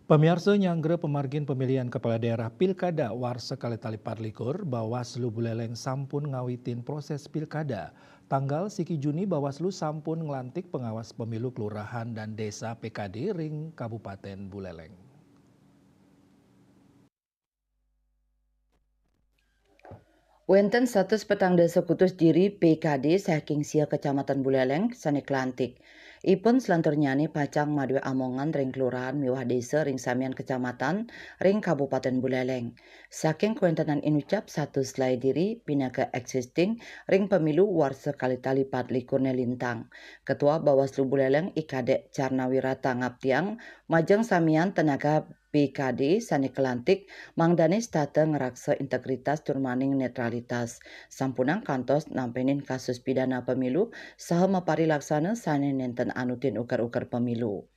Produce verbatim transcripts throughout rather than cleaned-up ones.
Pamiarsa, nyanggra pamargin pamilihan kepala daerah Pilkada warsa kalih tali patlikur, Bawaslu Buleleng sampun ngawitin proses pilkada. Tanggal siki Juni, Bawaslu sampun nglantik pengawas pemilu kelurahan dan desa P K D ring Kabupaten Buleleng. Wenten satus petang dasa kutus diri P K D saking sia Kecamatan Buleleng sane klantik. Ipun selanturnyané pacang madué amongan ring kelurahan miwah desa ring samian kecamatan ring Kabupaten Buleleng. Saking kawentenan inucap satus selaé diri pinaka existing ring pemilu warsa kalih tali patlikur lintang. Ketua Bawaslu Buleleng I Kadek Carnawirata ngaptiang majeng samian tenaga P K D sane kelantik mangdane setata ngraksa integritas tur maning netralitas. Sampunang kantos nampenin kasus pidana pemilu saha maparilaksana sane nenten anutin uker-uker pemilu.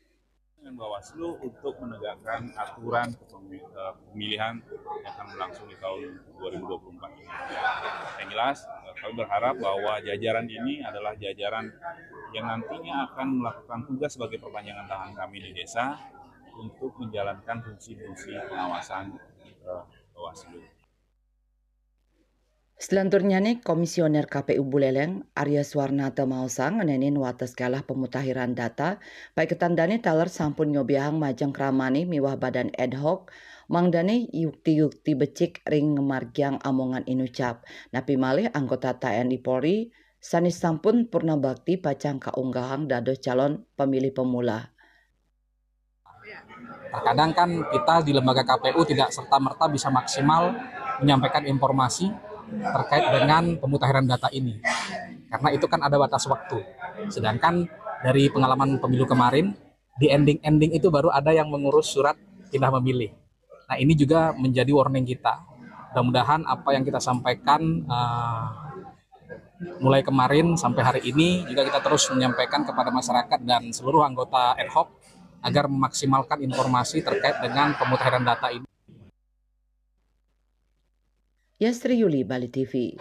Dengan Bawaslu untuk menegakkan aturan kepemi- eh, pemilihan yang akan berlangsung di tahun dua ribu dua puluh empat ini. Yang jelas, eh, kami berharap bahwa jajaran ini adalah jajaran yang nantinya akan melakukan tugas sebagai perpanjangan tangan kami di desa untuk menjalankan fungsi-fungsi pengawasan eh, Bawaslu. Selanturnyane, Komisioner K P U Buleleng, Arya Swarnata maosang ngenenin wates galah pemutahiran data, paiketan dane taler sampun nyobiahang majeng kramane miwah badan ad hoc, mangdane yukti-yukti becik ring ngamargiang amongan inucap. Napi malih anggota T N I Polri sane sampun purna bakti pacang kaunggahang dados calon pemilih pemula. Terkadang kan kita di lembaga K P U tidak serta-merta bisa maksimal menyampaikan informasi terkait dengan pemutahiran data ini. Karena itu kan ada batas waktu. Sedangkan dari pengalaman pemilu kemarin, di ending-ending itu baru ada yang mengurus surat pindah memilih. Nah, ini juga menjadi warning kita. Mudah-mudahan apa yang kita sampaikan uh, mulai kemarin sampai hari ini juga kita terus menyampaikan kepada masyarakat dan seluruh anggota ad hoc agar memaksimalkan informasi terkait dengan pemutahiran data ini. Yastri Yuli, Bali T V.